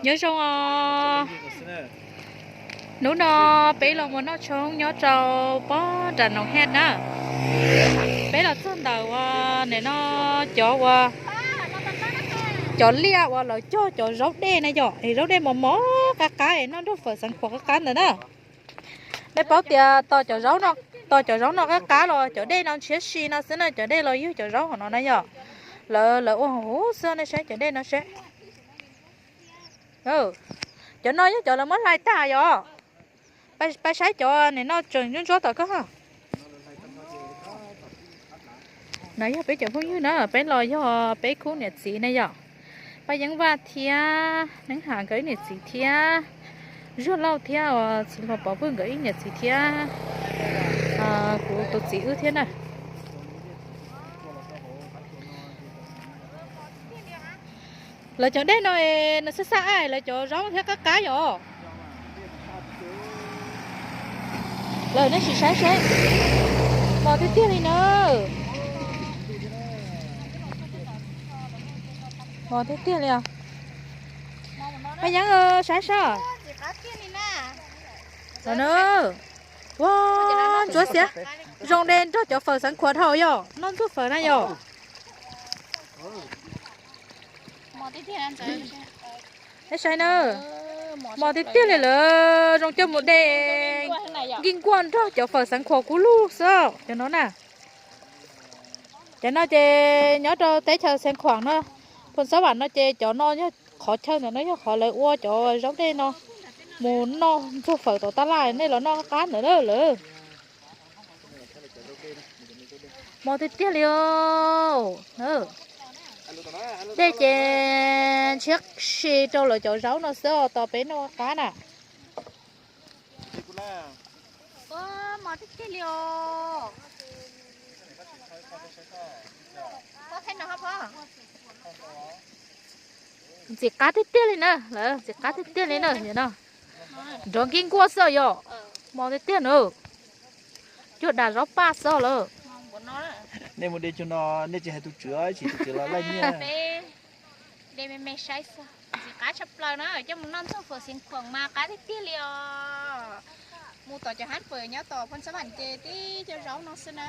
Nyob zoo os. Hnub no peb los mus noj tshoob nyob rau pob nram Noom Hej na. Peb los txog ntawm uas nim no cov uas cov liaj uas lawv cog cov zaub dej na yom, es zaub dej mos mos qab qab es noj nrog fawm xeev khuam qab qab ntawd na. Nej paub tias tos cov zaub no, tos cov zaub no qab qab los cov dej no ntshiab si no xwb na, cov dej los yug cov zaub hauv no na yom. Lawv, lawv ua huv huv xwb, nej saib cov dej no seb. Cov no yog cov lawv muab hlais tag yom. Pab saib cov nim no tseem ntsuab ntsuab tom koj. No yog peb cov phooj ywg na, peb los yog peb khub niam txiv ne yom. Paj Yeeb Vaj thiab Neeb Ham nkawd ib niam txiv thiab Zuag Lauj thiab uas txiv Hluas Pov Pwj nkawd ib niam txiv thiab kuv tus txiv wb thiab na. Lawv cov dej no es nws xab xab ab, lawv cov zaub thiab qab qab yom. Lawv nej sim saib seb. Mos tiag tiag li na. Mos tiag tiag li os. Paj Yeeb saib seb. Ua, ntsuab xiab. Zoo de nrog cov fawm xeev khuam dhau yom, noj ntxuag fawm na yom. Nej saib na, mos tiag tiag li lawm, zoo coj mus de nkij nkuaj nrog cov fawm xeev khuam kub lug xwb cov no na. Cov no ces nyob rau teb chaws Xeev Khuam no, Phoos Xab Vam no ces cov no yog qhov chaw ntawm no yog qhov lawv ua cov zaub dej no mus noj ntxuag fawm tom tab laj, nej los noj qab ntawd na lawm. Mos tiag tiag li os. Dej ces ntshiab si rau lawv cov zaub no xwb os, tos peb noj qab na. Mos tiag tiag li os. Ntxim qab tiag tiag li na, lawv ntxim qab tiag tiag li na, no. Nrov nkij nkuaj xwb yom. Mos tiag tiag na. Cuag dam zaub paj xwb lawm. Nej mus de cov no, nej tsis hais tus tswv, tsis tus tswv los laij nyiaj. De me me saib xwb, ntxim qab tshaj plaws na, coj mus noj ntxuag fawm Xeev Khuam mas qab tiag tiag li os. Mus tom cov hab fawm nyob tom Phoos Xab Vam ces tib cov zaub no xwb na.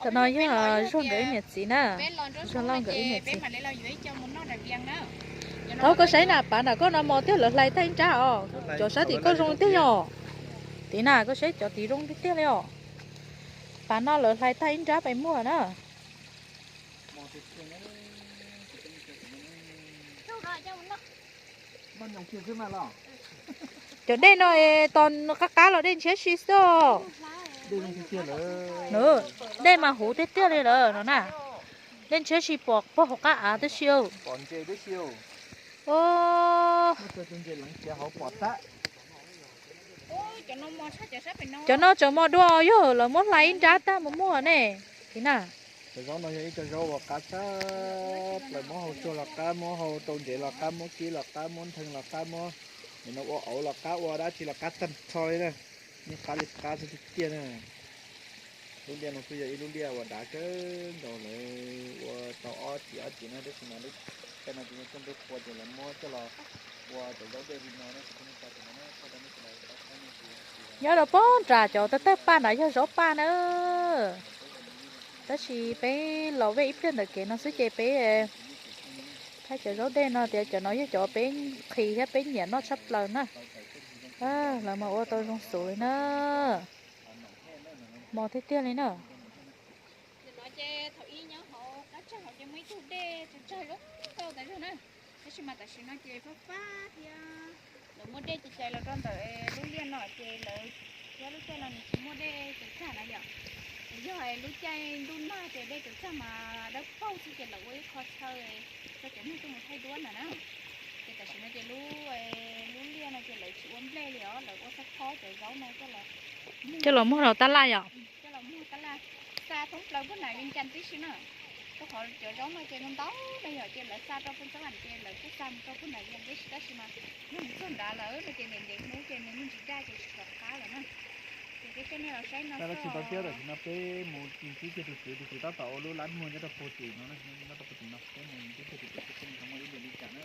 Cov no yog Zuag nkawd ib niam txiv na, Zuag Lauj nkawd ib niam txiv. Thaub koj saib na, pav nram koj no mos tiag, lawv hlais tag ib nrab os. Cov sab tim koj zoo tiag yom. Tim na koj saib cov tim zoo tiag tiag li os. Pav no lawv hlais tag ib nrab pes muag na. Cov dej no es tos qab qab los dej ntshiab si xwb. Dej mas huv tiag tiag li lawm no na. Dej ntshiab si pom pog hauv qab av tib si. Cov no tseem mos dua yog lawv muab hlais ib nrab tag mus muag ne. Tiv na. Cov zaub no yog ib co zaub uas qab tshaj plaws, muab hau tsuag los qab, muab hau rau ntsev los qab, muab kib los qab, muab ntheev los qab, muab nim no ua auv los qab, ua dab tsi los qab tag nrho li na. Yeej qab li qab tiag tiag na. Lub liaj no kuj yog ib lub liaj uas dav kawg nkaus, lawv ua tau ob cim ob cim no tab sis mas lub caij no ces yog tuaj ntuj qhua ces lawv muab coj los ua cov zaub dej li no na. Nyob rau pob nram cov tawg tawg paj nrad yog zaub paj na. Tab sis peb los vej ib pliag ntawm kev no xwb ces peb thaij cov zaub dej no tias cov no yog cov peb nqhis thiab peb nyiam noj tshaj plaws na. Lawv mas ua tau zoo xus li na. Mos tiag tiag li na. Ces thaum ib nyob hauv qab tsag hauv ces muaj ib tug dej tsawg tsawg zoo nkauj tas zog na. Tab sis mas tam sim no ces fab fab thiab lawv muab dej cais cais los rau ntawm lub liaj no ces lawv, lub caij no nws tsis muaj dej cov tsag na yom. Yog lub caij ntuj nag ces dej cov tsag mas dawb paug xwb ces lawv ua ib qho chaw rau cov neeg tuaj mus thaij duab ntawd na. Ces tam sim no ces lub, lub liaj no ces lawv tsis ua nplej li os, lawv ua xab phob cov zaub no coj los, coj los muag rau tab laj yom. Coj los muag tab laj, xa thoob plaws puag nram Vias Cas tib si na. Rau qhov cov zaub no ces ntau ntau na yom, ces lawv xa rau Phoos Xab Vam ces lawv kuj xa mus rau puag nram Vias Cas tib si, tab sis mas yog mus txog nrad lawm no ces ntev ntev hnub ces nws me ntsis daj ces tsis rov qab lawm na. Ces peb coj nej los saib no xwb. Tam sim no peb mus ntsib kiag tus tswv, tus tswv tab tom ua lub lab muag nyob rau puag tim no, nyob rau puag tim no, peb mus ntsib kiag tus tswv seb nws ho muaj ib lwm li cas na.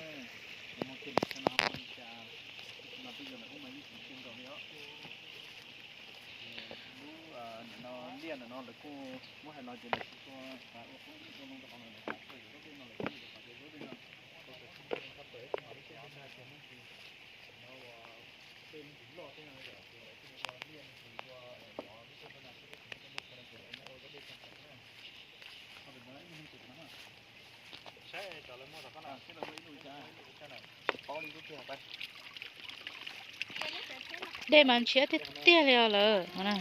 Dej mas ntshiab tiag tiag li os lawm.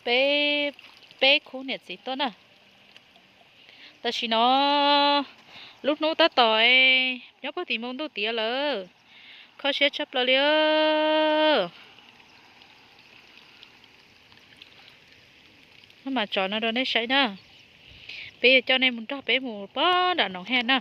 Peb, peb khub niam txiv tuaj na. Tam sim no lub hnub tab tom nyob puag tim npoo ntuj tiav lawm. Kho siab tshaj plaws li. Mas tso no rau nej saib na. Peb yuav coj nej mus nrog peb mus pog nram Noov Hej na.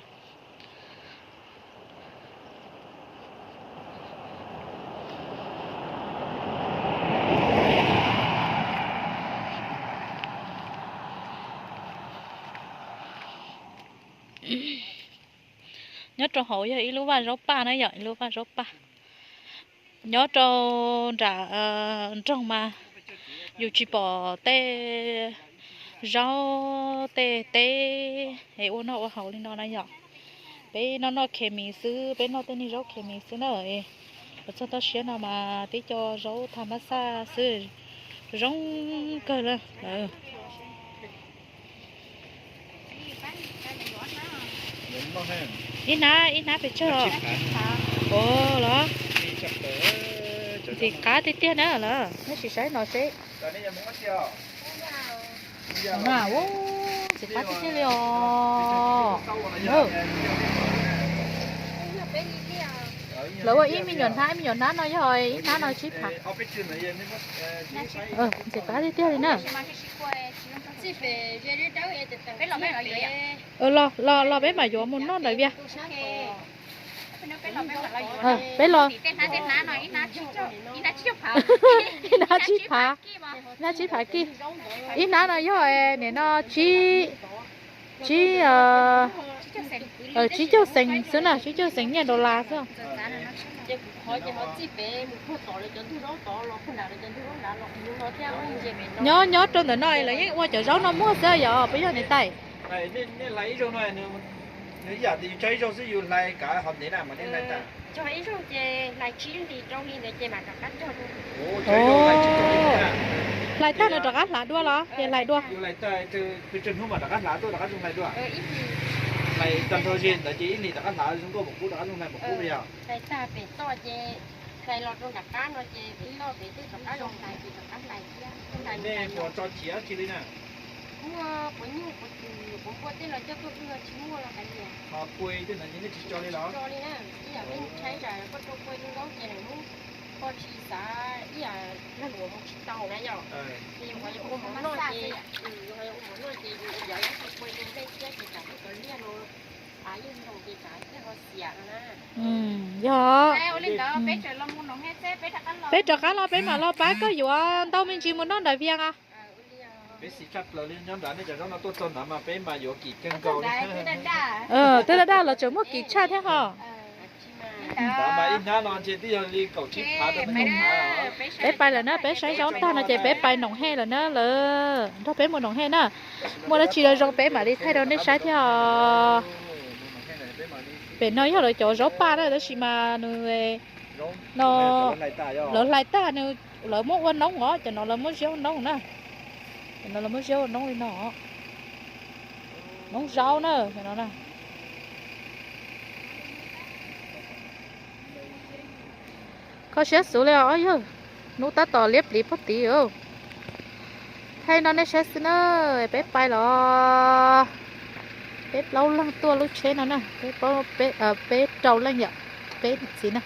Nyob rau hauv yog ib lub vaj zaub paj na yom, ib lub vaj zaub paj. Nyob rau nram nroog mas yus tsis pom tej zaub tej teb es ua noj ua haus li no na yom. Peb noj noj khes mis xwb, peb noj tej niag zaub khes mis xwb na. Los txog toj siab no mas tib co zaub tham mab xaj xwb, zoo kawg lawm. Ib hnab, ib hnab pes tsawg? Ua los ntxim qab tiag tiag na lawm, nej sim saib no seb. Ntxim qab tiag tiag li os. Lawv ua ib me nyuam hnab, ib me nyuam hnab no yog ib hnab no tsib phav. Ntxim qab tiag tiag li na. Los peb mam yuav mus noj ntawm Vias. Peb los, ib hnab tsib phav, ib hnab tsib phav kij. Ib hnab no yog nim no tsib, tsib, tsib caug xees xwb na, tsib caug xees nyiaj dollar xwb. Nyob nyob rau ntawm no lawv yeej ua cov zaub no muag xwb yom, puas yog niam tais? Hlais tag nws rov qab hlav dua los es hlais dua? Yog, peb rov qab los peb mam los pab koj yuav ntau me ntsis mus noj ntawm Vias os. Twb daj daj los tseem muaj kim tshaj thiab ho. Peb pais lawm na, peb saib zaub tag no ces peb pais Noom Hej lawm na lawm. Nrog peb mus Noom Hej na. Muaj dab tsi zoo peb mam li thaij rau nej saib thiab os. Pem no yog lawv cov zaub paj na tab sis mas nws no lawv hlais tag nws, lawv muab ua noob os, cov no lawv muab ziab ua noob na. Cov no lawv muab ziab ua noob li no. Noob zaub na, cov no na. Kho siab xwb li os yawg. Hnub tab tom liab pliv puag tid. Thaij no nej saib xwb na, peb pais los peb plaub leeg tuaj lub tsheb no na, peb rau leej yom, peb niam txiv na.